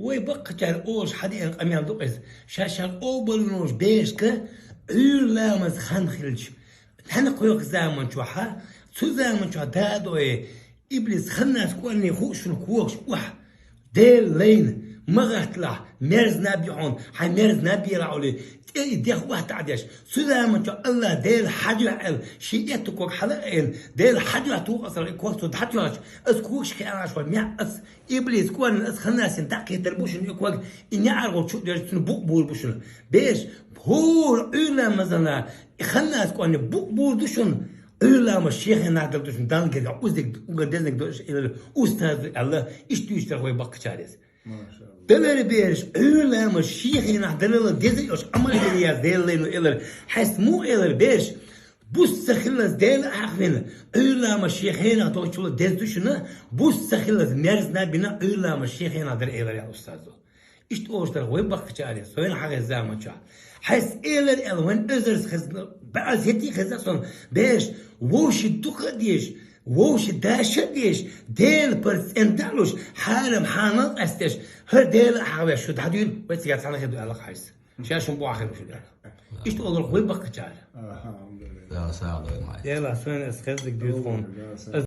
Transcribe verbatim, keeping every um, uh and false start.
Вай баккхачар олуш хьадеана къамел ду-кх иза. Ша-шар овбаллуш берашка Ӏуьйра ламаз хан хилча, хьанна кхойкху заман чохь, цу заман чохь да а дой, иблис ханнас кӀорни хууш шуна когаш охьа. Дела лайна, ма гӀатталахь, мерза наб ю хьуна, хьайн мерза наб елахь олий, тӀе и дех охьа таӀдеш. Цу заман чохь Аллах Дела хьажа аьлла, шен этту ког хьала а айна, Дела хьажа туху аса и ког цо дӀатоьхча, аса когаш хианаш вара меӀ аса, иблис кӀорни аса ханнасин дӀакхетар бу шуна и ког, и неӀаргӀу чу а доьжча, цуьнан букъ бур бу шуна. Бераш, хӀора Ӏуьйра ламазана, и ханнас кӀорни букъ бур ду шуна. Ӏуьйра ламаз шен хенахь дар ду шуна, Далла гергахь уззиг, уггар дезниг ду аша элира, устаз ду аьлла, иштта дуьйцуш дара вай баккхачара иза. Далара бераш, Ӏуьйра ламаз шен хенахь дарал деза йолуш Ӏамал дина яц Делан лайно элира. Хьайс муха элира бераш? Бус ца хиллалц Дела ахь вина, Ӏуьйра ламаз шен хенахь долчул деза ду шуна, бус ца хиллалц мерза наб йина, Ӏуьйра ламаз шен хенахь дара элира яц устазо. Иштта олуш дара вай баккхачара, со вайна хьан хеза заман чохь. Хьайс элира аьлла, вайн эзарс хезна, баьӀаза хӀетте а хезна сон, бераш, вовши дукха а дезаш, вовши даша а дезаш, Делан парз цӀена даьлуш, хьарам хьанал къаьстеш, хӀара Дела ахьа веш шу дӀадуьйла, вай цигахь цхьаьна хир ду аьлла хьайса. Ша шун бохьа хир шу аьлла. Иштта олура вай баккхачара. Алхьамдулилла. Дела сагӀа дойла хьайса. Дела, со вайна аса хезлиг дуьйцу хьуна.